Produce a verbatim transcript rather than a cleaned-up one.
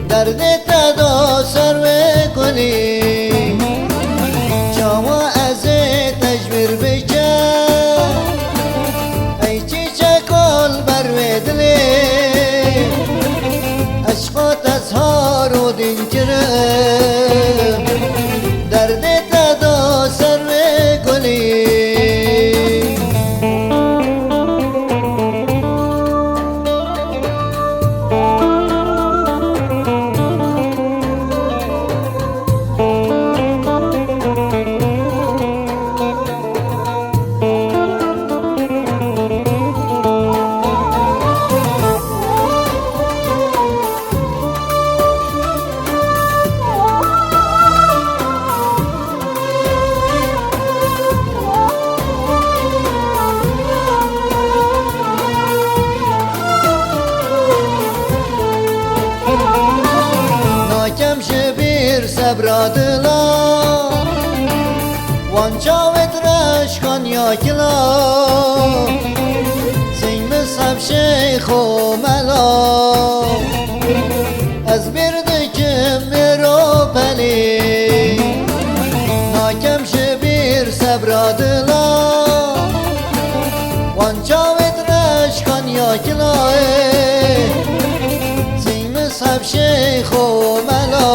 Derdê te da ser wê gulî, çawa ez ê te ji bîr bikim? Ey çîçek ol ber wê dilê, eşqa te zhar û dîn kirim. Derdê te da ser wê gulî. Nakem ji bîr sebra dila, wan çavêt reşkan ya kila. Sîng mizheb şeyx û mela, ez bîr dikim mêro pelî. Nakem ji bîr sebra dila, wan çavêt reşkan ya kilayê. Sîng mizheb şeyx û mela,